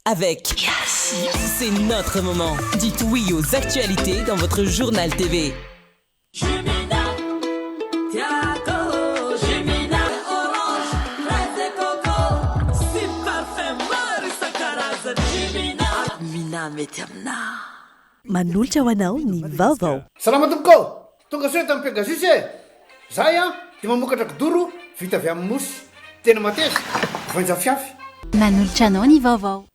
Avec C'est notre moment. Dites oui aux actualités dans votre journal TV. Manolotra ho anao ny vaovao. Salama tompoko ô! Tonga soa eto amin'ny Pegasus e! Zahay an dia mamokatra kidoro vita avy amin'ny mousse. Tena mateza, voainjafiafy. Manolotra anao ny vaovao.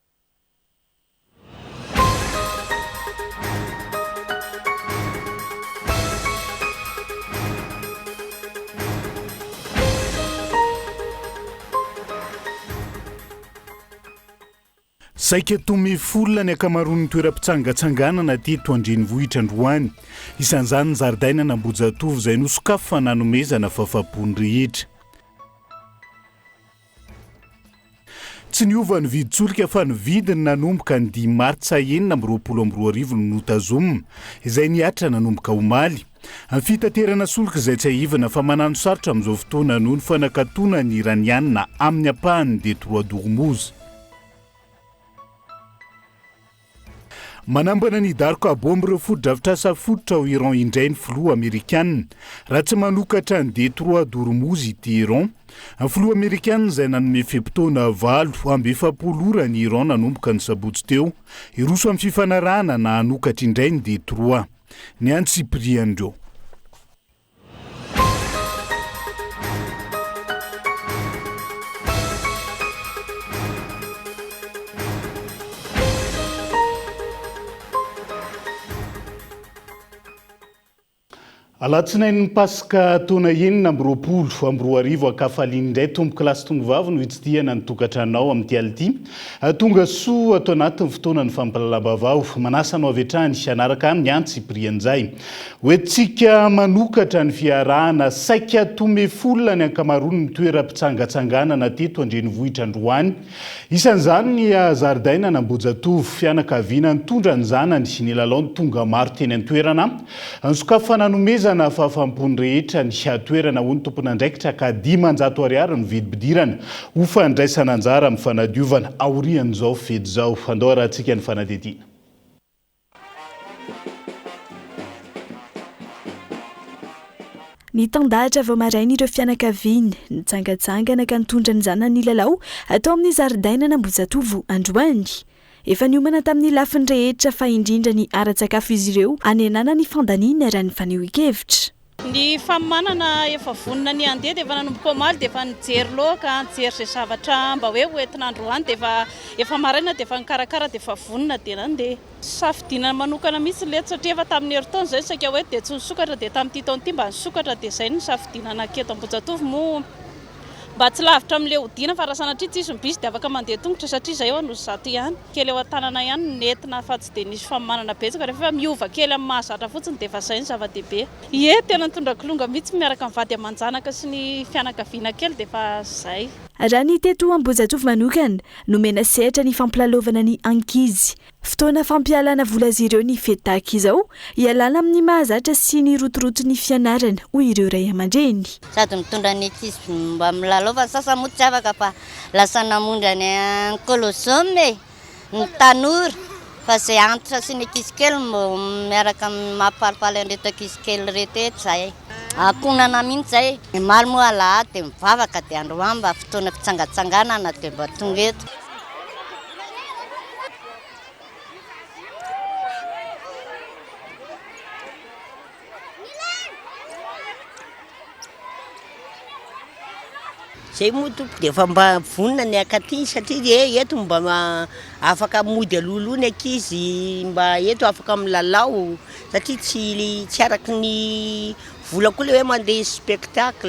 Saika tomefy olona ny ankamaroan'ny toeram-pitsangatsanganana teto an-drenivohitra androany. Isan'izany ny zaridainan'Ambohijatovo izay nosokafana hanomezana fafapo ny rehetra. Tsy niova ny vidin-tsolika fa ny vidiny nanomboka ny dimy martsa 2026 no notazomina, izay nihatra nanomboka omaly. Ny fitaterana solika izay tsiahivina fa manano sarotra amin'izao fotoana noho ny fanakatonan'ny Iraniana amin'ny ampahan'ny Détroit d'Ormuz. Manambana ny hidaroka baomba ireo fotodrafitrasa fototra ao Iran indray ny filoha amerikana raha tsy manokatra ny Détroit d'Ormuz i Téhéran. Ny filoha amerikana izay nanome fe-potoana 48 ora an'i Iran nanomboka ny sabotsy teo hiroso amin'ny fifanarahana na hanokatra indray ny Détroit. Ny antsipirian'ireo. Alatsinain'ny Paska taona 2026 ankafaliana indray tompokolahy sy tompovavy no hitsidihana ny tokantranonao amin'ity alina ity. Tonga soa ato anatin'ny fotoanan'ny fampahalalam-baovao. Manasa anao avy hatrany hanaraka ny antsipirian'izay. Hoentintsika manokatra ny fiarahana saika tomefy olona ny ankamaroan'ny toeram-pitsangatsanganana teto an-drenivohitra androany. Isan'izany ny zaridainan'Ambohijatovo. Fianakaviana nitondra ny zanany nilalao ny tonga maro teny an-toerana. Nosokafana hanomezana fahafaham-po ny rehetra ny toerana hoy ny tompon'andraikitra ka 500 ariary no vidim-pidirana ho fandraisana anjara amin'ny fanadiovana aorian'izao fety izao. Andao arahantsika ny fanadihadiana. Nitandahatra vao maraina ireo fianakaviany, nitsangantsangana ka nitondra ny zanany nilalao tao amin'ny zaridainan'Ambohijatovo androany. Efa niomana tamin'ny lafiny rehetra fa indrindra ny ara-tsakafo izy ireo hanenana ny fandaniana raha ny fanehoan-kevitra. Ny fanomanana efa vonona ny handeha dia efa nanomboka omaly dia efa nijery laoka, nijery izay zavatra mba hoe ho entina androany dia efa efa maraina dia efa nikarakara dia efa vonona dia nandeha. Safidiana manokana mihitsy ilay eto satria efa tamin'ny herintaona izay saika hoe dia tsy nisokatra dia tamin'ity taona ity mba nisokatra dia izay no nisafidiana nanketo Ambohijatovo moa mba tsy lavitra amin'ilay hodiana fa raha sanatria tsisy ny bus dia afaka mandeha tongotra satria izay eo Anosizato ihany, kely eo an-tanana ihany no nentina fa tsy dia nisy fanomanana betsaka rehefa efa miova kely amin'ny mahazatra fotsiny dia efa izay no zava-dehibe. Ie, tena nitondra kilonga mihitsy miaraka amin'ny vady aman-janaka sy ny fianakaviana kely dia efa izay. Raha ny teto Ambohijatovo manokana, nomena sehatra ny fampilalaovana ny ankizy. Fotoana fampialana vola azy ireo ny fety tahaka izao, hialana amin'ny mahazatra sy ny rotoroton'ny fianarana, hoy ireo ray aman-dreny. Sady mitondra ny ankizy mba milalao fa ny sasany moa tsy afaka fa lasa namonjy any Colosseum e, ny tanora fa izay antitra sy ny ankizy kely mbo miaraka mampifalifaly an'ireto ankizy kely ireto eto izahay. Ankohonana mihitsy izay. Omaly moa alahady dia mivavaka dia androany mba fotoana fitsangatsanganana dia mba tonga eto. Zay moa tompoko dia efa mba vonona ny hankaty satria e eto mba afaka mody alohaloha ny ankizy mba eto afaka milalao satria tsy tsy araky ny vola koa le hoe mandeha spectacle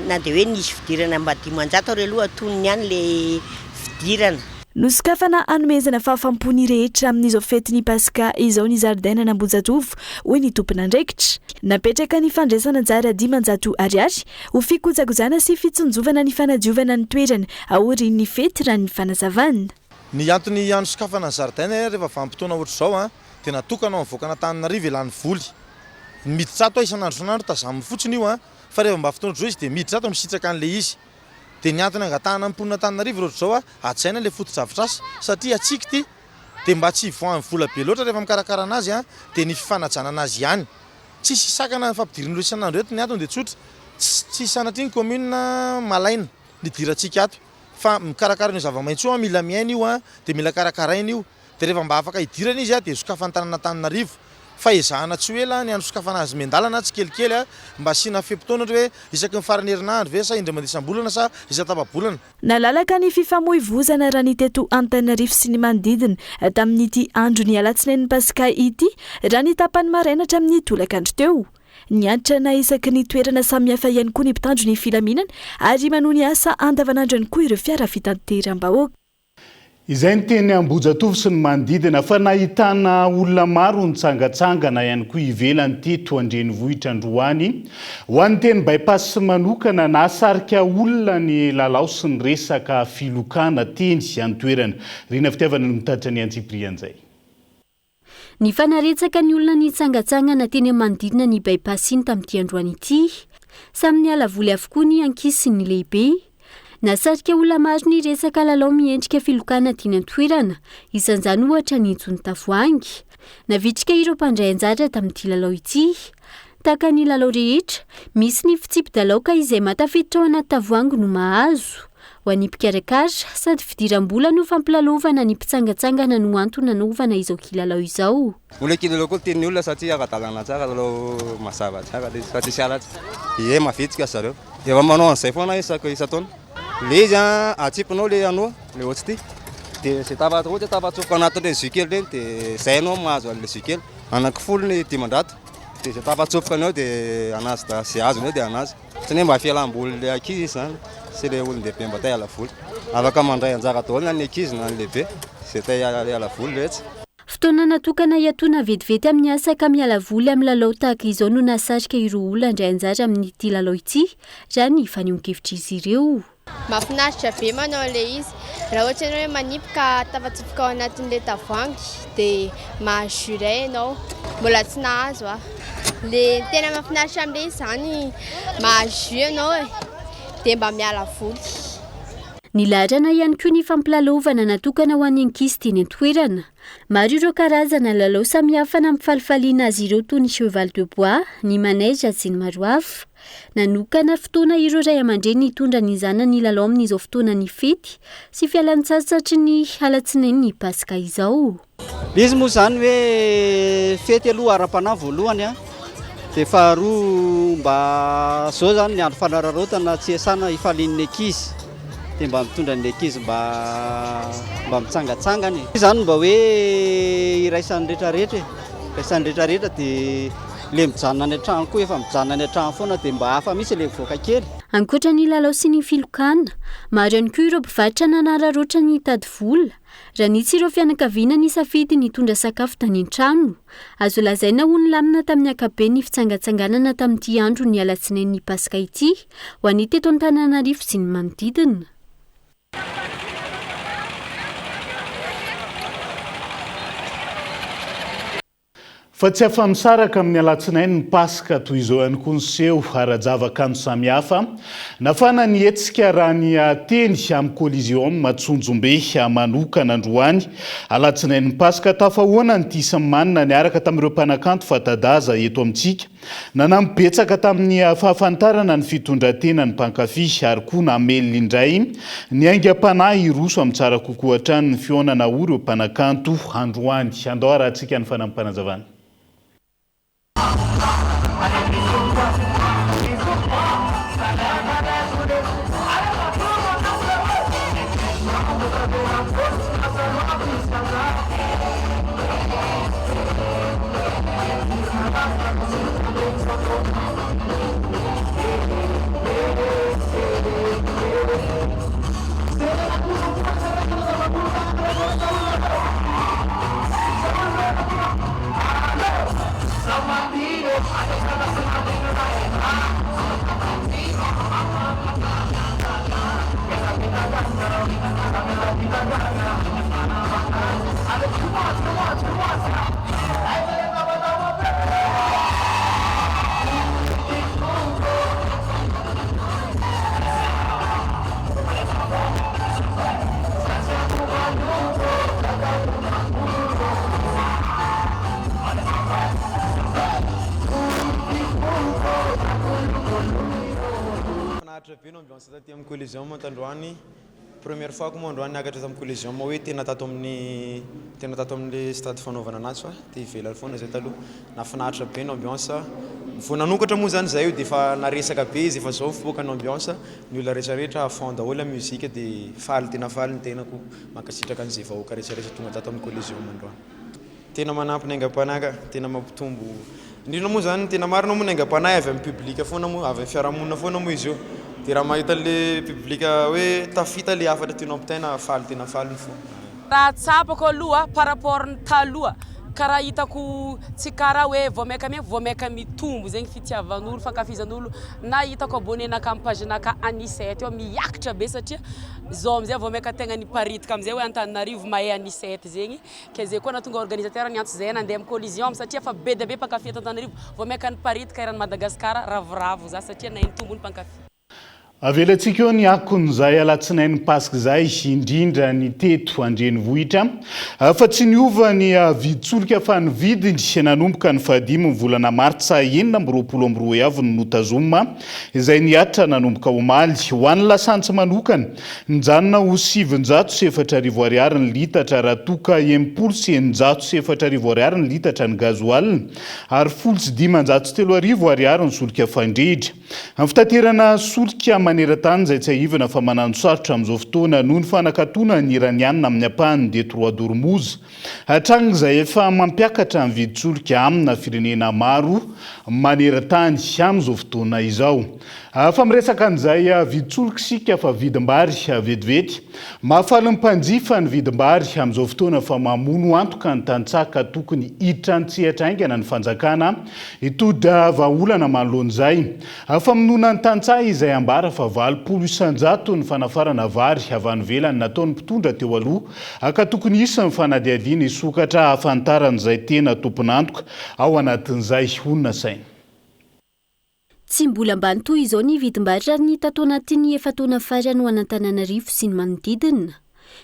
na dia hoe nisy fidirana mba 500 ary aloha antonony ihany le fidirana. Nosokafana hanomezana fahafam-po ny rehetra amin'izao fetin'ny Paska izao ny zaridainan'Ambohijatovo, hoy ny tompon'andraikitra. Napetraka ny fandraisana anjara 500 ariary ho fikojakojana sy fitsinjovana ny fanadiovana ny toerana aorian'ny fety raha ny fanazavana. Ny antony hanosokafana ny zaridaina rehefa vanim-potoana ohatr'izao dia natokana ho an'ny vahoakan'Antananarivo hialany voly. Ny miditra ato isan'andro isan'andro tazaminy fotsiny io fa rehefa mba fotoana ohatr'izao izy dia miditra ato misitraka an'ilay izy. Dia ny antony angatahana ny mponin'Antananarivo raha ohatr'izao a, hajaina ilay fotodrafitrasa satria antsika ity dia mba tsy hivoahan'ny vola be loatra rehefa mikarakara anazy a, dia ny fifanajana anazy ihany. Tsisy hisakana ny fampidirana ireo isan'andro eto, ny antony dia tsotra, tsy sanatria ny commune malaina ny hidirantsika ato fa mikarakara an'io zava-maitso io, mila miaina io dia mila karakaraina io. Dia rehefa mba afaka hidirana izy dia sokafan'ny tanàn'Antananarivo. Fa ezahana tsy ho ela ny hanosokafana azy miandalana tsikelikely mba asiana fe-potoana ohatra hoe isaky ny faran'ny herinandro ve sa indray mandeha isam-bolana sa isan-tapa-bolana. Nalalaka ny fifamoivozana raha ny teto Antananarivo sy ny manodidina tamin'ity andron'ny alatsinain'ny Paska ity raha ny tapany maraina hatramin'ny tolakandro teo. Niantrana isaky ny toerana samihafa ihany koa ny mpitandro ny filaminana ary manohy ny asa andavanandro ihany koa ireo fiara fitateram-bahoaka. Izay ny teny Ambohijatovo sy ny manodidina fa nahitana olona maro nitsangatsangana ihany koa ivelany teto an-drenivohitra androany. Ho an'ny teny By-pass manokana, nahasarika olona ny lalao sy ny resaka filokana teny an-toerana. Rina Fitiavana no mitatitra ny antsipirian'izay. Nifanaretsaka ny olona nitsangatsangana teny amin'ny manodidina ny By-pass iny tamin'ity androany ity. Samy niala voly avokoa ny ankizy sy ny lehibe. Nahasarika olona maro ny resaka lalao miendrika filokana teny an-toerana, isan'izany ohatra ny jono tavoahangy. Navitrika ireo mpandray anjara tamin'ity lalao ity. Tahaka ny lalao rehetra, misy ny fitsipi-dalao ka izay mahatafiditra ao anaty tavoahangy no mahazo. Ho an'ny mpikarakara, sady fidiram-bola no fampilalaovana ny mpitsangantsangana no antony nanaovana izao kilalao izao. Mbola kilalao koa tian'ny olona satria ara-dalàna tsara, lalao mazava tsara ilay izy fa tsisy halatra. Ie, mavitrika ry zareo. Efa manao an'izay foana aho isaka isan-taona. Ilay izy an, atsipinao ilay anneau, ilay ohatr'ity, dia izay tafa, ohatra hoe tafatsofoka anatin'ireny jus kely ireny dia izay ianao mahazo an'ilay jus kely. Anankifolo ny 500, dia izay tafatsofoka anao dia anazy, izay azony eo dia anazy. Ohatran'ny hoe mba fialam-boly ilay ankizy izany sy ilay olon-dehibe mba te hiala voly. Afaka mandray anjara daholo na ny ankizy na ny lehibe, izay te hiala voly rehetra. Fotoana natokana hiatoana vetivety amin'ny asa ka miala voly amin'ny lalao tahaka izao no nahasarika ireo olona handray anjara amin'ity lalao ity, raha ny fanehoan-kevitr'izy ireo. Mahafinaritra be manao an'ilay izy. Raha ohatra ianao hoe manipy ka tafatsofoka ao anatin'ilay tavoahangy dia mahazo jus iray ianao. Mbola tsy nahazo aho. Ilay tena mahafinaritra amin'ilay izy izany mahazo jus ianao e, dia mba miala voly. Nilaharana ihany koa ny fampilalaovana natokana ho an'ny ankizy teny an-toerana. Maro ireo karazana lalao samihafa nampifalifaliana azy ireo toy ny cheval de bois, ny manège sy ny maro hafa. Nanokana fotoana ireo ray aman-dreny hitondra ny zanany hilalao amin'izao fotoanan'ny fety sy fialan-tsasatry ny alatsinain'ny Paska izao. Ilay izy moa izany hoe fety aloha ara-panahy voalohany a, dia faharoa mba izao izany ny andro fanararaotana tsy iasana hifalian'ny ankizy dia mba mitondra ny ankizy mba mba mitsangatsangana e. Izany mba hoe iraisan'ny rehetrarehetra e, iraisan'ny rehetrarehetra dia Le mijanona any an-trano koa efa mijanona any an-trano foana dia mba hafa mihitsy le mivoaka kely. Ankoatra ny lalao sy ny filokana, maro ihany koa ireo mpivarotra nanararaotra ny hitady vola, raha nisy ireo fianakaviana nisafidy nitondra sakafo tany an-trano. Azo lazaina ho nilamina tamin'ny ankapobeny ny fitsangatsanganana tamin'ity andron'ny alatsinain'ny Paska ity, ho an'ny teto Antananarivo sy ny manodidina. Fa tsy afa-misaraka amin'ny alatsinainy ny Paska, toy izao ihany koa ny seho ara-javakanto samihafa. Nafana ny hetsika raha ny teny amin'ny Coliseum Antsonjombe manokana androany alatsinain'ny Paska. Tafahoana ny tia sy ny manina niaraka tamin'ireo mpanakanto fanta-daza eto amintsika. Nanampy betsaka tamin'ny fahafantarana ny fitondran-tena ny mpankafy ary koa namelona indray ny aingam-panahy hiroso amin'ny tsara kokoa hatrany ny fihaonana ho ireo mpanakanto androany. Andao harahantsika ny fanampim-panazavana. be ny ambiance taty amin'ny Coliseum tandroany. Première fois ko moa androany niakatra tamin'ny Coliseum hoe tena tato amin'ny tena tato amin'le stade fanaovana anazy fa te ivelany foana zay taloha. Nahafinaritra be ny ambiance. Vao nanokatra moa zany zay io dia efa naresaka be izy efa zao mifoaka ny ambiance. Ny olona rehetra rehetra à fond daholo amin'ny musique dia faly tena faly ny tenako. Mankasitraka an'izay vahoaka rehetra rehetra tonga tato amin'ny Coliseum androany. Tena manampy ny aingam-panahy ka, tena mampitombo, indrindra moa zany, tena marina moa ny aingam-panahy avy amin'ny public foana moa, avy amin'ny fiarahamonina foana moa izy io, dia raha mahita an'le public hoe tafita le hafatra tianao ampitaina, faly tena faly ny fo. Raha tsapako aloha par rapport ny taloha karaha hitako tsy karaha hoe vao maika miha vao maika mitombo zegny fitiavan'olo fankafizan'olo na hitako abonné naka am page naka Anicet eo miakatra be satria zao amizay vao maika tegna niparitaka amizay hoe Antananarivo mahay Anicet zegny Ke zay koa nahatonga organisateur niantso zay nandeha am collision satria fa be dia be mpankafy eto Antananarivo vao maika niparitaka eran'i Madagascar ravoravo za satria nahay nitombo ny mpankafy. Avelantsika eo ny akon'izay alatsinainy Paska izay, indrindra ny teto an-drenivohitra, fa tsy niova ny vidin-tsolika fa ny vidiny nanomboka ny fahadimy ny volana martsa 2026 no notazomina, izay nihatra nanomboka omaly. Ho an'ny lasantsy manokana, Nijanona ho 904 ariary ny litatra raha toa ka 660 ariary ny litatra ny gasoil ary 3010 ariary ny solika fandrehitra. Ny fitaterana solika maneran-tany izay tsiahivina fa mananosarotra amin'izao fotoana noho ny fanakatona ny Iraniana amin'ny ampahan'ny Détroit d'Ormuz hatrany izay efa mampiakatra ny vidin-tsolika amina firenena maro maneran-tany amin'izao fotoana izao. Fa miresaka an'izay vidin-tsolika isika fa vidim-bary vetivety. Mahafaly ny mpanjifa ny vidim-bary amin'izao fotoana fa mamono antoka ny tantsaha ka tokony hiditra an-tsehatra haingana ny fanjakana hitody vahaolana manoloana izay. Famonoana ny tantsaha izay ambara fa 80% ny fanafarana vary avy any ivelany nataon'ny mpitondra teo aloha ka tokony hisy ny fanadihadiana hisokatra hahafantarana izay tena tompon'antoka ao anatin'izay, hoy ny nasaina. Tsy mbola ambany toy izao ny vidim-bary raha ny tato anatin'ny efa-taona farany ho an'Antananarivo sy ny manodidina.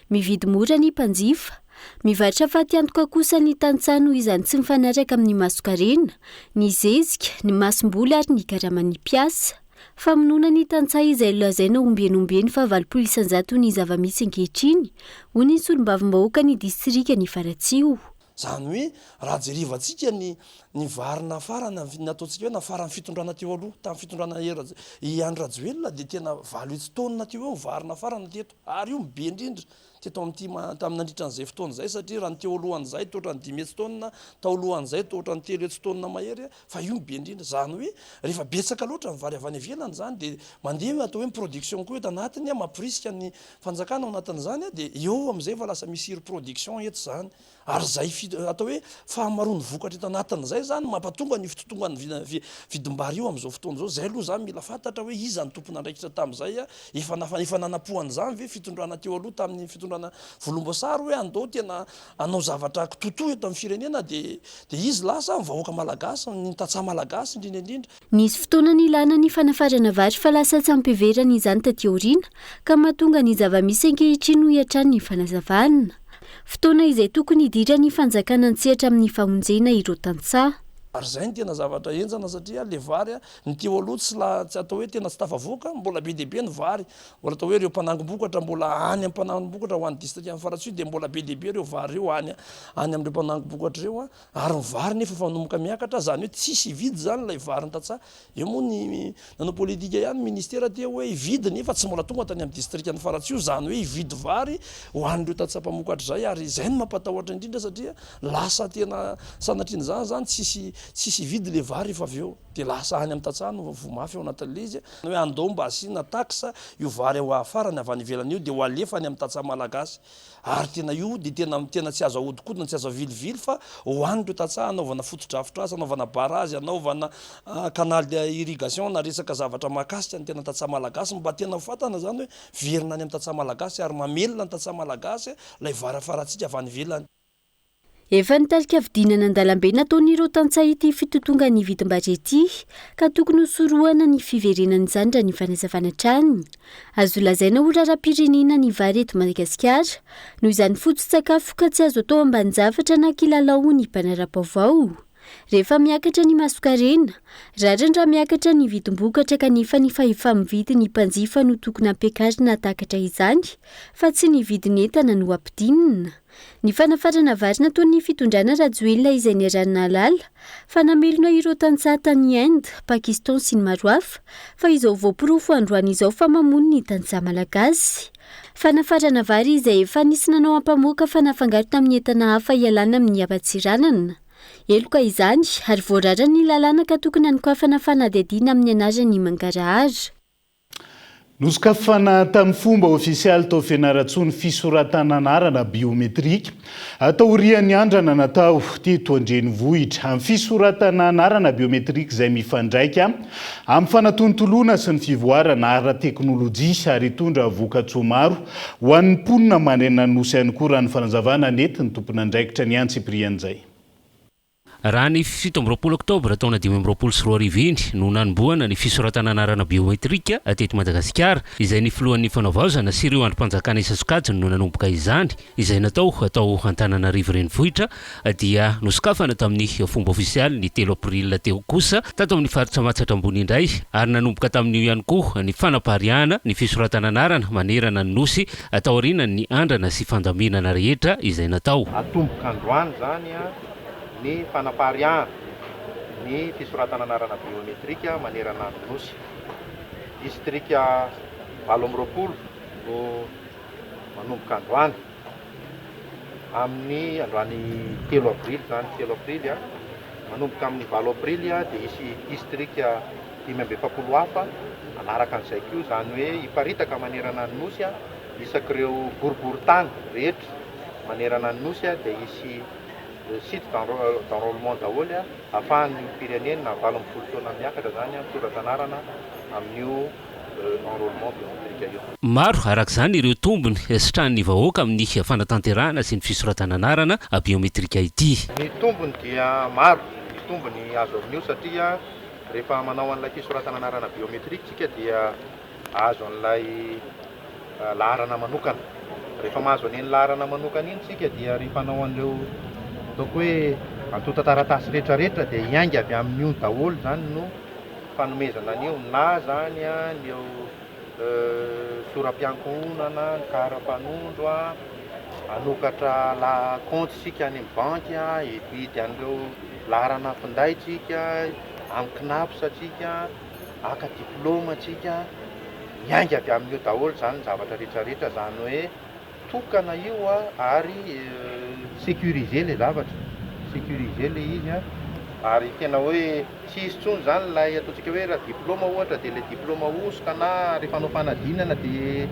Mividy mora ny mpanjifa. Mivarotra fatiantoka kosa ny tantsaha noho izany tsy mifanaraka amin'ny masonkarena, ny zezika, ny masomboly ary ny karaman'ny mpiasa. Famonoana ny tantsaha izay lazaina ombieny ombieny fa 80% ny zava-misy ankehitriny, hoy ny solombavambahoakan'ny distrikan'i Faratsiho. Izany hoe raha jerevantsika ny ny vary nafarana, ny ataontsika hoe nafaran'ny fitondrana teo aloha, tamin'ny fitondrana Hery Rajo- i Andry Rajoelina dia tena 800 taonina teo eo ny vary nafarana teto, ary io no be indrindra teto amin'ity ma- tamin'ny nandritra an'izay fotoana izay satria raha ny teo alohan'izay toa ohatran'ny 500 taonina, tao alohan'izay toa ohatran'ny 300 taonina mahery fa io no be indrindra. Izany hoe rehefa betsaka loatra ny vary avy any ivelany izany dia mandeha ny atao hoe ny production koa eto anatiny, mamporisika ny Fanjakana ao anatin'izany dia eo amin'izay efa lasa misy surproduction eto izany ary izay atao hoe fahamaroan'ny vokatra eto anatin'izay izany mampatonga an'io fitotongan'ny vidim-bary io amin'izao fotoana izao. Izay aloha izany mila fantatra hoe iza no tompon'andraikitra tamin'izay, efa nafa- efa nanapohan'izany ve fitondrana teo aloha tamin'ny fitondrana volomboasary hoe andao tena hanao zavatra kitotoa eto amin'ny firenena dia dia izy lasa ny vahoaka malagasy, ny tantsaha malagasy indrindra indrindra. Nisy fotoana nilana ny fanafarana vary fa lasa tsy ampiheverana izany taty aoriana ka mahatonga ny zava-misy ankehitriny hoy hatrany ny fanazavana. Fotoana izay tokony hidiran'ny fanjakana an-tsehatra amin'ny famonjena ireo tantsaha. Ary izay no tena zavatra henjana satria le vary ny teo aloha tsy la tsy atao hoe tena tsy tafavoaka, mbola be dia be ny vary, mbola atao hoe ireo mpanangom-bokatra mbola any amin'ny mpanangom-bokatra ho an'ny distrikan'i Faratsiho dia mbola be dia be ireo vary ireo any any amin'ireo mpanangom-bokatra ireo an. Ary ny vary nefa efa manomboka miakatra, zany hoe tsisy hividy zany ilay varin'ny tantsaha. Eo moa ny nanao politika ihany ny ministera teo hoe hividy nefa tsy mbola tonga tany amin'ny distrikan'i Faratsiho, zany hoe hividy vary ho an'ireo tantsaha mpamokatra izay, ary izay no mampatahotra indrindra satria lasa tena sanatrian'izany zany tsisy tsisy hividy ilay vary rehefa avy eo, dia lasa any amin'ny tantsaha no voa mafy ao anatin'ilay izy. Hoe andao mba asiana taxe io vary ao afarany avy any ivelany io dia ho alefa any amin'ny tantsaha malagasy. Ary tena io dia tena tena tsy azo ahodikodina, tsy azo avilivily fa ho an'ireo tantsaha hanaovana fotodrafitrasa, hanaovana barrage, hanaovana canal d'irrigation na resaka zavatra mahakasika ny tena tantsaha malagasy mba tena ho fantana izany hoe velona any amin'ny tantsaha malagasy ary mamelona ny tantsaha malagasy ilay varafarantsika avy any ivelany. Efa nitarika fidinana an-dalambe nataon'ireo tantsaha ity fitotongan'ny vidim-bary ity ka tokony ho sorohana ny fiverenan'izany raha ny fanazavana hatrany. Azo lazaina ho raharaham-pirenena ny vary eto Madagasikara noho izany foto-tsakafo ka tsy azo atao ambanin-javatra na kilalao hoy ny mpanara-baovao. Rehefa miakatra ny masonkarena, rariny raha miakatra ny vidim-bokatra kanefa ny fahefa-mividy ny mpanjifa no tokony hampiakarina hahatakatra izany fa tsy ny vidin'entana no hampidinina. Ny fanafarana vary nataon'ny fitondrana Rajoelina izay niaraha-nahalala fa namelona ireo tantsaha tany Inde, Pakistan sy ny maro hafa fa izao voaporofo androany izao fa mamono ny tantsaha malagasy. Fanafarana vary izay efa nisy nanao ampamoaka fa nafangaro tamin'ny entana hafa hialana amin'ny habatsiranana. Heloka izany ary voararan'ny lalàna ka tokony hanokafana fanadihadiana amin'ny anaran'ny mangarahara. Nosokafana tamin'ny fomba ofisialy tao Fianarantsoa ny fisoratana anarana biometrika taorian'ny andrana natao teto an-drenivohitra. Amin'ny fisoratana anarana biometrika izay mifandraika amin'ny fanatontoloana sy ny fivoarana ara-teknolojia ary hitondra vokatsoa maro ho an'ny mponina manerana ny Nosy ihany koa raha ny fanazavana nentin'ny tompon'andraikitra ny antsipirian'izay. Raha ny 27 oktobra taona 2025 iny no nanombohana ny fisoratana anarana biometrika teto Madagasikara, izay ny filohan'ny Fanavaozana sy ireo andrim-panjakana isan-tsokajiny no nanomboka izany, izay natao tao Antananarivo Renivohitra, dia nosokafana tamin'ny fomba ofisialy ny telo april teo kosa tato amin'ny faritra Matsiatra Ambony indray ary nanomboka tamin'io ihany koa ny fanapariahana ny fisoratana anarana manerana ny Nosy taorianan'ny andrana sy fandaminana rehetra izay natao. Atomboka androany izany ny fanapariahana ny fisoratana anarana biometrika manerana ny Nosy. Distrika 28 no manomboka androany, amin'ny androany telo avrily izany, telo aprily, manomboka amin'ny valo aprily dia hisy distrika 45 hafa hanaraka an'izay koa, izany hoe hiparitaka manerana ny Nosy isak'ireo boriborintany rehetra manerana ny Nosy dia hisy site d'enrôlement daholo ahafahan'ny olom-pirenena 18 taona miakatra izany misoratra anarana amin'io enrôlement biométrique io. Maro araka izany ireo tombony sitrahan'ny vahoaka amin'ny fanatanterahana sy ny fisoratana anarana biometrika ity. Ny tombony dia maro ny tombony azo amin'io satria Rehefa manao an'ilay fisoratana anarana biométrique tsika dia ahazo an'ilay laharana manokana. Rehefa mahazo an'iny laharana manokana iny tsika dia rehefa hanao an'ireo ataoko hoe antontan-taratasy rehetra rehetra dia hiainga avy amin'io daholo izany no fanomezana an'io na izany ny eo Sora-piankohonana, ny kara-panondro, hanokatra la kaonty isika any amin'ny banky, hividy an'ireo laharana finday isika, amin'ny Cnaps isika, haka diplaoma isika, miainga avy amin'io daholo izany ny zavatra rehetra rehetra, izany hoe Tokana io ary sécurisé le zavatra, sécurisé le izy ary tena hoe tsy hisy intsony izany ilay ataontsika hoe raha diplôme ohatra dia ilay diplôme hosoka na rehefa hanao fanadinana dia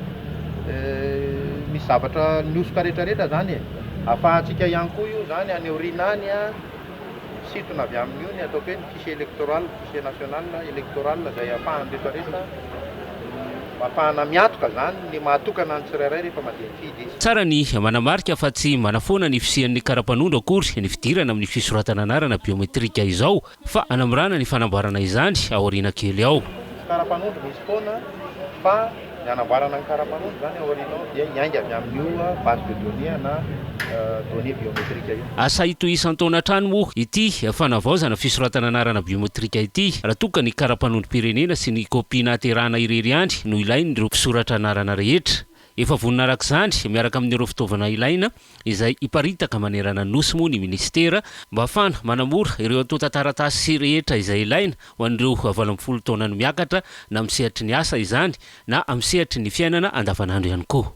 misy zavatra ny hosoka rehetrarehetra izany e. Ahafahantsika ihany koa io izany any aoriana any misintona avy amin'io ny ataoko hoe ny fichier électoral, fichier national électoral izay ahafahan'ny rehetrarehetra Ahafahana miantoka izany ny mahatokana ny tsirairay rehefa mandeha mifidy izy. Tsara ny manamarika fa tsy manafoana ny fisian'ny kara-panondro akory ny fidirana amin'ny fisoratana anarana biometrika izao fa hanamorana ny fanamboarana izany aoriana kely ao. Kara-panondro misy foana fa ny hanamboarana ny kara-panondro izany aoriana ao dia hiainga avy amin'io base de données na données biométriques io. Asa hitohy isan-taona hatrany moa ity fanavaozana fisoratana anarana biometrika ity raha toa ka ny kara-panondrom-pirenena sy ny kopia nahaterahana irery ihany no ilain'ireo mpisoratra anarana rehetra. Efa vonona araka izany miaraka amin'ireo fitaovana ilaina izay hiparitaka manerana ny Nosy moa ny minisitera mba hahafahana manamora ireo antontan-taratasy rehetra izay ilaina ho an'ireo 18 taona no miakatra na amin'ny sehatry ny asa izany na amin'ny sehatry ny fiainana andavanandro ihany koa.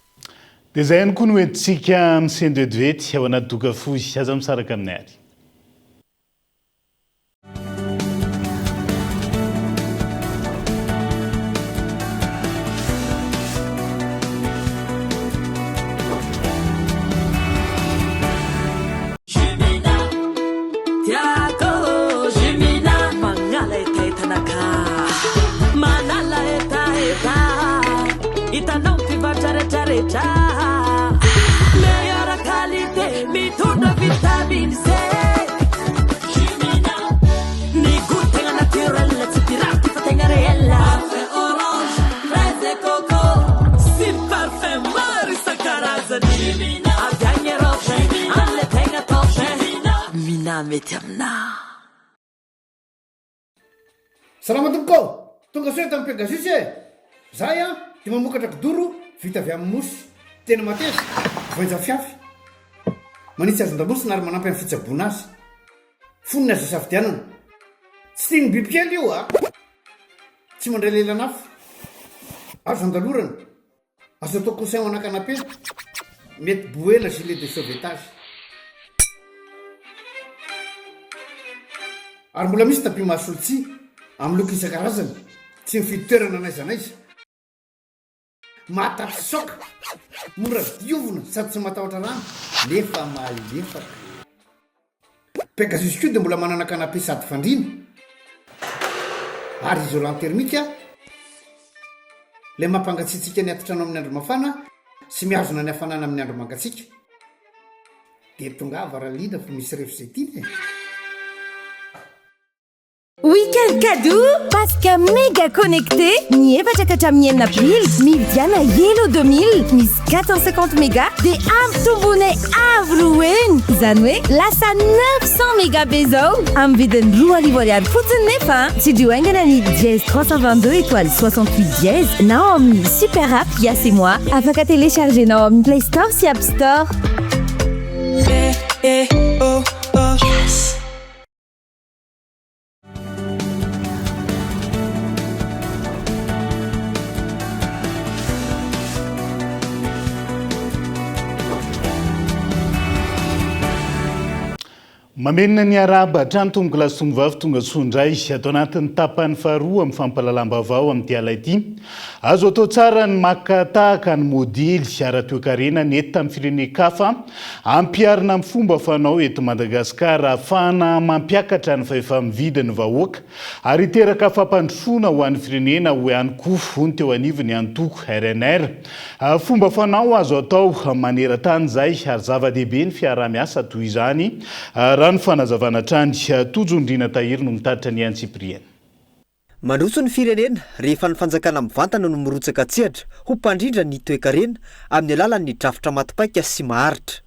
Dia izay ihany koa no entintsika misento vetivety ao anaty doka fohy. Aza misaraka aminay ary. Tiako Jumina Magnala hetahetanakà Manala hetaheta Hitanao mpivarotra retraretra Meilleure qualité Mitondra vitamine C Jumina Ny goût tegna naturel Tsy pirate fa tegna réel Parfum orange, fraise et coco Sy ny parfum maro isan-karazany Jumina Avy agny Europe Amle tegna top Jumina mety aminah. Salama tompoko ô! Tonga soa eto amin'ny Pegasus e! Zahay an dia mamokatra kidoro vita avy amin'ny mousse. Tena mateza, voainja fiafy. Manitsy hazon-damosina ary manampy amin'ny fitsaboana azy. Fonony azo isafidianana. Tsy tian'ny bibikely io a! Tsy mandray lelan'afo. Azo andalorana. Azo atao coussin ho ana canapé. Mety boena gilet de sauvetage. Ary mbola misy tapis mahasolo tsihy, amin'ny loko isan-karazany. Tsy mifidy toerana n'aiza n'aiza. Mahatafitsoaka, mora diovina sady tsy matahotra rano nefa malefaka. Pegasus koa dia mbola manana canapé sady fandriana ary isolant thermique ilay mampangatsiatsiaka ny atitrano amin'ny andro mafana sy mihazona ny hafanana amin'ny andro mangatsiaka. Dia tongava raha liana fa misy ref izay tiana e! Week-end cadeau Paska méga connecté ny efatra ka hatramin'ny enina aprily mividiana Yellow 2000 misy 450 méga dia ampitomboinay avo roa heny izany hoe lasa 900 méga be izao amin'ny vidiny 2000 ariary fotsiny nefa tsindrio haingana ny dièse 322 étoile 68 dièse na ao amin'ny super app Yas et moi afaka télécharger-nao amin'ny Play Store sy App Store. Eh, eh, oh, oh. Yes. Mamerina ny arahaba hatrany tompoko lahy sy tompoko vavy tonga soa indray ato anatin'ny tapany faharoa amin'ny fampahalalam-baovao amin'ity ala ity. Azo atao tsara ny maka tahaka ny modely ara-toekarena nety tamin'ny firenen-kafa Ampiharina amin'ny fomba fanao eto Madagasikara ahafahana mampiakatra ny fahefa-mividy ny vahoaka ary hiteraka fampandrosoana ho an'ny firenena hoy ihany koa hoy ny teo anivon'ny antoko rnr. Fomba fanao azo atao maneran-tany izay ary zava-dehibe ny fiaraha-miasa toy izany raha ny fanazavana hatrany. Tojo Ndriana Tahiry no mitatitra ny antsipiriany. Mandroso ny firenena rehefa ny fanjakana mivantana no mirotsaka an-tsehatra ho mpandrindra ny toekarena amin'ny alalan'ny drafitra maty paika sy maharitra.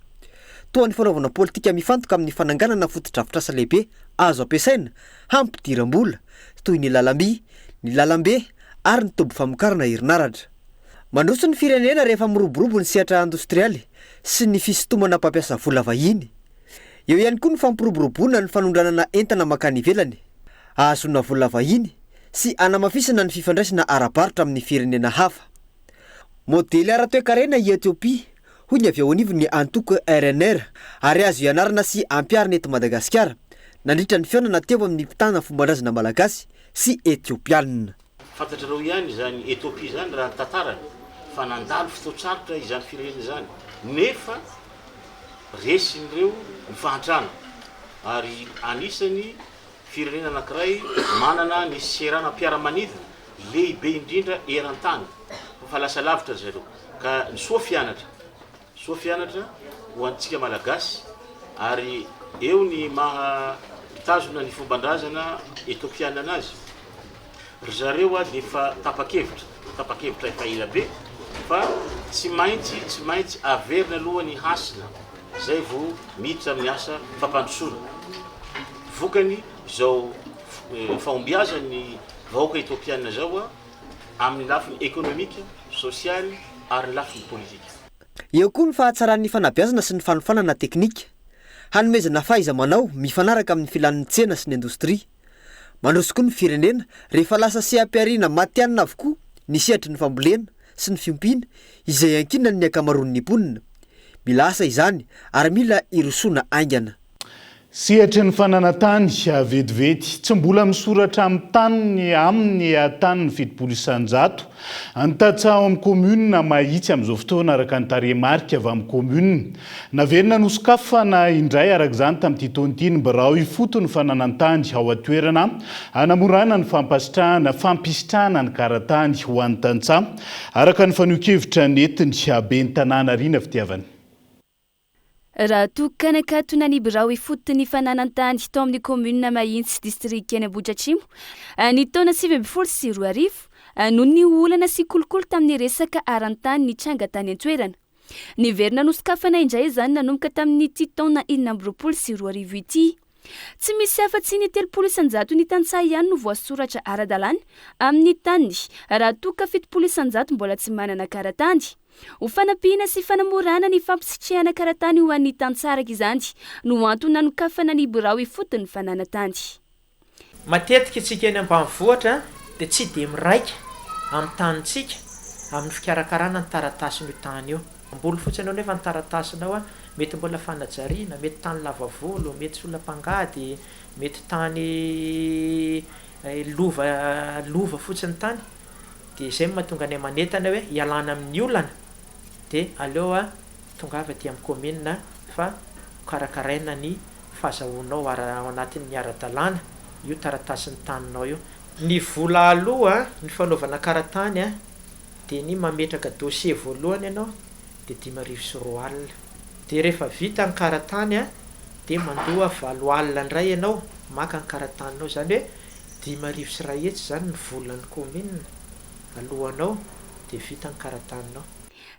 Toa ny fanaovana politika mifantoka amin'ny fananganana fotodrafitrasa lehibe azo ampiasaina hampidiram-bola, toy ny lalamby, ny lalambe ary ny toby famokarana herinaratra. Mandroso ny firenena rehefa miroborobo ny sehatra indostrialy sy ny fisintomana mpampiasa vola vahiny. Eo ihany koa ny fampiroboroboana ny fanondranana entana mankany ivelany. ahazoana vola vahiny sy hanamafisana ny fifandraisana ara-barotra amin'ny firenena hafa. Modely ara-toekarena i Etiopia, hoy ny avy ao anivon'ny antoko RNR, ary azo ianarana sy ampiharina eto Madagasikara, nandritra ny fihaonana teo amin'ny mpitana fomban-drazana malagasy sy etiopianina. Fantatrareo ihany izany Ethiopie izany raha ny tantarany fa nandalo fotoan-tsarotra izany firenena izany nefa resin'ireo ny fahantrana ary anisany firenena anankiray manana ny seranam-piaramanidina lehibe indrindra eran-tany fa lasa lavitra ry zareo ka ny soa fianatra Soa fianatra ho antsika Malagasy ary eo ny maha mpitazona ny fomban-drazana Etiopiana anazy. Ry zareo dia efa tapa-kevitra, tapa-kevitra efa ela be fa tsy maintsy, tsy maintsy averina aloha ny hasina zay vao miditra amin'ny asa fampandrosoana. Vokany izao fahombiazan'ny vahoaka Etiopiana izao amin'ny lafiny ekonomika, sosialy ary ny lafiny politika. Eo koa ny fahatsaran'ny fanabeazana sy ny fanofanana teknika, hanomezana fahaiza-manao mifanaraka amin'ny filan'ny tsena sy ny indostria. Mandroso koa ny firenena rehefa lasa seha-pihariana matihanina avokoa ny sehatry ny fambolena sy ny fiompiana izay iankinan'ny ankamaroan'ny mponina. Mila asa izany ary mila irosoana haingana. Sehatry ny fananan-tany vetivety. Tsy mbola misoratra amin'ny taniny aminy tany ny 70% ny tantsaha ao amin'ny kaominina Mahitsy amin'izao fotoana araka ny tarehimarika avy amin'ny kaominina. Naverina nosokafana indray araka izany tamin'ity taona ity ny birao ifotony fananan-tany ao an-toerana hanamorana ny fampasitrahana fampisitrahana ny kara-tany ho an'ny tantsaha araka ny fanehoan-kevitra nentin'ny ben'ny tanàna Rina Fitiavana. Raha toa ka nakatona ny birao ifotony fananan-tany tao amin'ny kaominina Mahitsy, distrikan'i Ambohidratrimo, ny taona 2019, noho ny olana sy kolikoly tamin'ny resaka aran-tany nitranga tany an-toerana. Niverina nosokafana indray izany nanomboka tamin'ity taona 2026 ity. Tsy misy afa-tsy ny 30 isan-jaton'ny tantsaha ihany no voasoratra ara-dalàna amin'ny taniny, raha toa ka 70% mbola tsy manana kara-tany. Ho fanampiana sy fanamorana ny fampisitrihana kara-tany ho an'ny tantsaha araka izany no antony nanokafana ny birao ifotony fananan-tany. Matetika isika eny ambanivohitra dia tsy dia miraika amin'ny tanintsika amin'ny fikarakarana ny taratasin'io tany io. Mamboly fotsiny eo nefa ny taratasinao mety mbola fanajariana, mety tany lava volo, mety olona mpangady, mety tany lova lova fotsiny tany. Dia izay no mahatonga anay manentana hoe hialana amin'ny olana dia aleo tongava aty amin'ny kaominina fa hokarakaraina ny fahazahoanao ara ao anatin'ny ara-dalàna io taratasin'ny taninao io. Ny vola aloa ny fanaovana kara-tany dia ny mametraka dossier voalohany ianao dia 2005. Dia rehefa vita ny kara-tany dia mandoa 80 indray ianao maka ny kara-taninao izany hoe 105 izany ny volan'ny kaominina aloanao dia vita ny kara-taninao.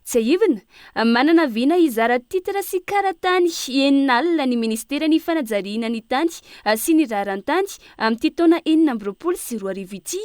Tsiahivina, manana vina hizara titre sy kara-tany 60 ny ministeran'ny fanajariana ny tany sy ny raharantany amin'ity taona 2026 ity.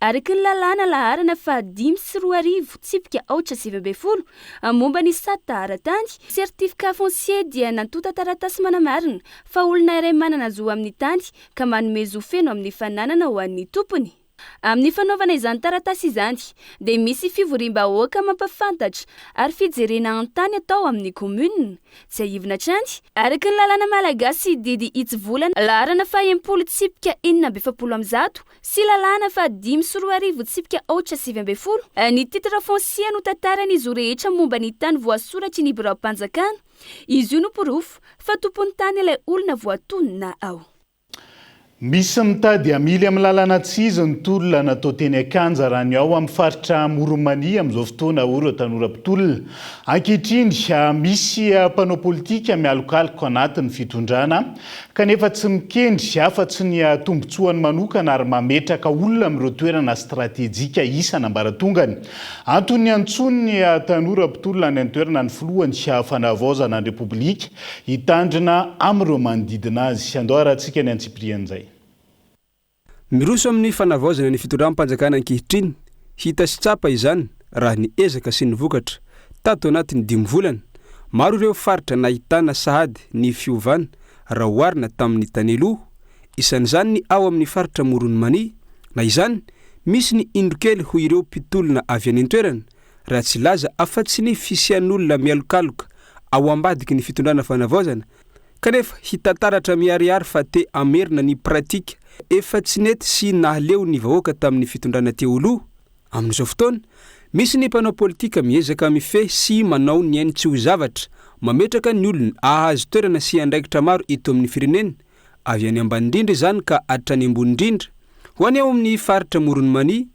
Araka ny lalàna laharana faha 2005 tsipika aotra 19 momba ny sata ara-tany, certificat foncier dia nantontan-taratasy manamarina fa olona iray manana zo amin'ny tany ka manome zo feno amin'ny fananana ho an'ny tompony. Amin'ny fanaovana izany taratasy izany dia misy fivoriam-bahoaka mampafantatra ary fijerena an-tany atao amin'ny commune. Tsiahivina hatrany, araka ny lalàna malagasy didy hitsivolana laharana faha 60 tsipika 146 sy lalàna faha 2005 tsipika aotra 19, ny titre foncier no tantaran'ny zo rehetra momba ny tany voasoratry ny biraom-panjakana. Izy io no porofo fa tompon'ny tany ilay olona voatonona ao. Misy mitady hamily amin'ny lalana tsy izy ny tolona natao teny Ankanja raha ny ao amin'ny faritra Amoron'i Mania amin'izao fotoana hoy ireo tanora mpitolona. Ankehitriny, misy mpanao politika mialokaloka anatin'ny fitondrana kanefa tsy mikendry afa-tsy ny tombontsoany manokana ary mametraka olona amin'ireo toerana stratejika isan'ambaratongany. Antony niantsoan'ny tanora mpitolona any an-toerana ny filohan'ny fanavaozana ny Repoblika Hitandrina amin'ireo manodidina azy. Andao harahantsika ny antsipirian'izay. Miroso amin'ny fanavaozana ny fitondram-panjakana ankehitriny. Hita sy tsapa izany raha ny ezaka sy ny vokatra tato anatin'ny dimy volana. Maro ireo faritra nahitana sahady ny fiovana raha oharina tamin'ny tany aloha. Isan'izany ny ao amin'ny faritra Amoron'i Mania. Na izany, misy ny indro kely hoy ireo mpitolona avy any an-toerana raha tsy hilaza afa-tsy ny fisian'olona mialokaloka ao ambadiky ny fitondrana fanavaozana kanefa hita taratra miharihary fa te hamerina ny pratika efa tsy nety sy nahaleo ny vahoaka tamin'ny fitondrana teo aloha. Amin'izao fotoana, misy ny mpanao politika miezaka mifehy sy manao ny ainy tsy ho zavatra, mametraka ny olony hahazo toerana sy andraikitra maro eto amin'ny firenena, avy any ambany indrindra izany ka hatrany ambony indrindra. Ho any ao amin'ny faritra Amoron'i Mania,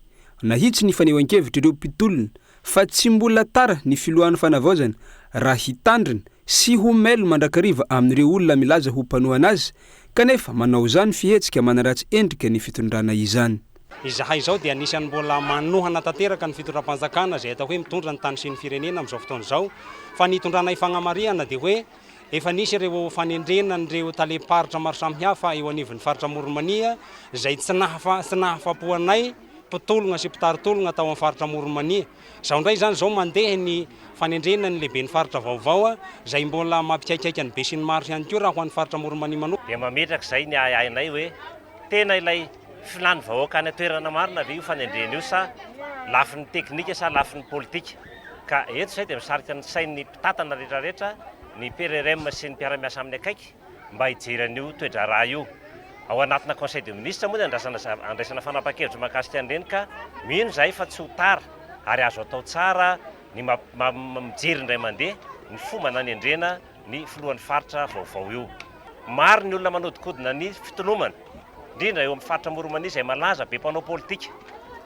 nahitsy ny fanehoan-kevitr'ireo mpitolona fa tsy mbola tara ny filohan'ny fanavaozana raha hitandrina sy ho mailo mandrakariva amin'ireo olona milaza ho mpanohana azy kanefa manao izany fihetsika manaratsy endrika ny fitondrana izany. Izahay izao dia anisan'ny mbola manohana tanteraka ny fitondram-panjakana izay atao hoe mitondra ny tany sy ny firenena amin'izao fotoana izao fa ny hitondranay fagnamarihana dia hoe Efa nisy ireo fanendrena an'ireo talem-paritra maro samihafa eo anivon'ny faritra Amoron'i Mania izay tsy nahafa tsy nahafapo anay mpitologna sy mpitari-tologna tao amin'ny faritra Amoron'i Mania. Izao indray izany izao mandeha ny fanendrena ny lehiben'ny faritra vaovao izay mbola mampikaikaika ny besinimaro ihany koa raha ho an'ny faritra Amoron'i Mania manokana. Dia mametraka izay ny ahiahinay hoe tena ilay filan'ny vahoaka any an-toerana marina ve io fanendrena io sa lafiny teknika sa lafiny politika? Ka eto izay dia misarika ny sain'ny mpitantana rehetrarehetra, ny PRRM sy ny mpiara-miasa aminy akaiky mba hijery an'io toe-draharaha io. Ao anatina Conseil de Ministres moa ny andrasana andraisana fanapahan-kevitra mahakasika an'ireny ka mino izahay fa tsy ho tara ary azo atao tsara ny mijery indray mandeha ny fomba nanendrena ny filohan'ny faritra vaovao io. Maro ny olona manodinkodina ny fitolomana, indrindra eo amin'ny faritra Amoron'i Mania izay malaza be mpanao politika,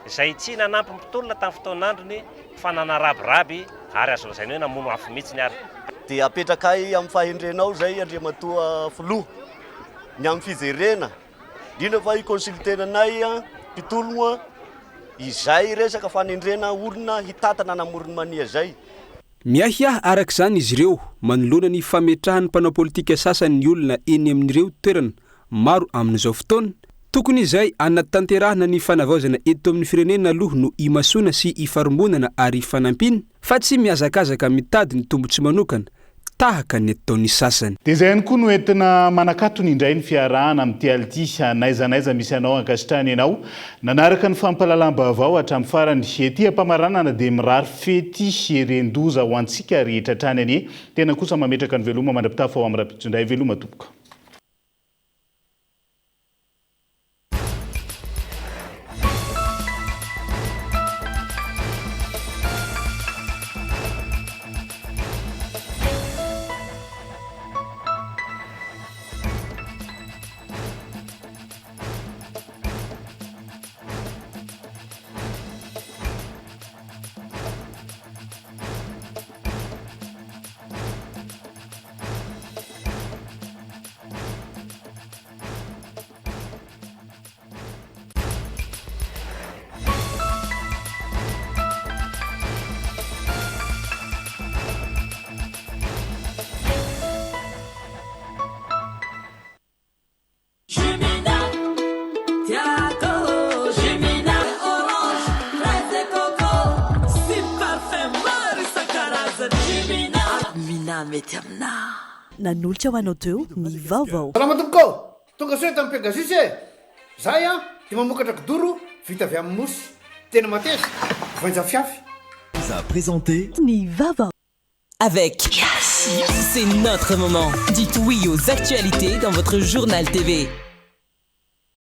izay tsy nanampy ny mpitolona tamin'ny fotoan'androny fa nanarabiraby ary azo lazaina hoe namono afo mihitsiny ary. Dia apetrakay amin'ny fahendrenao izay Andriamatoa Filoha ny amin'ny fijerena, indrindra fa hi-consulter anay mpitologno izay resaka fanendrena olona hitantana an'Amoron'i Mania izay. Miahiahy araka izany izy ireo manoloana ny fametrahan'ny mpanao politika sasany ny olona eny amin'ireo toerana maro amin'izao fotoana. Tokony izay hanatanterahana ny fanavaozana eto amin'ny firenena aloha no imasoana sy ifarimbonana ary ifanampiana fa tsy mihazakazaka mitady ny tombontsoa manokana tahaka ny ataon'ny sasany. Dia izay ihany koa no entina manakatona indray ny fiarahana amin'ity ality n'aiza n'aiza misy anao ankasitrahana ianao nanaraka ny fampahalalam-baovao hatramin'ny farany. Ety am-pamaranana dia mirary fety heren-doza ho antsika rehetra hatrany anie. Tena kosa mametraka ny veloma mandra-pitafa ho amin'ny rahampitso indray. Veloma tompoko. Nanolotra ho anao teo ny vaovao. Salama tompoko ô! Tonga soa eto amin'ny Pegasus e! Zahay an dia mamokatra kidoro vita avy amin'ny mousse. Tena mateza, voainja fiafy. Vous a présenté. Ny vaovao. Avec C'est notre moment. Dites oui aux actualités dans votre journal TV.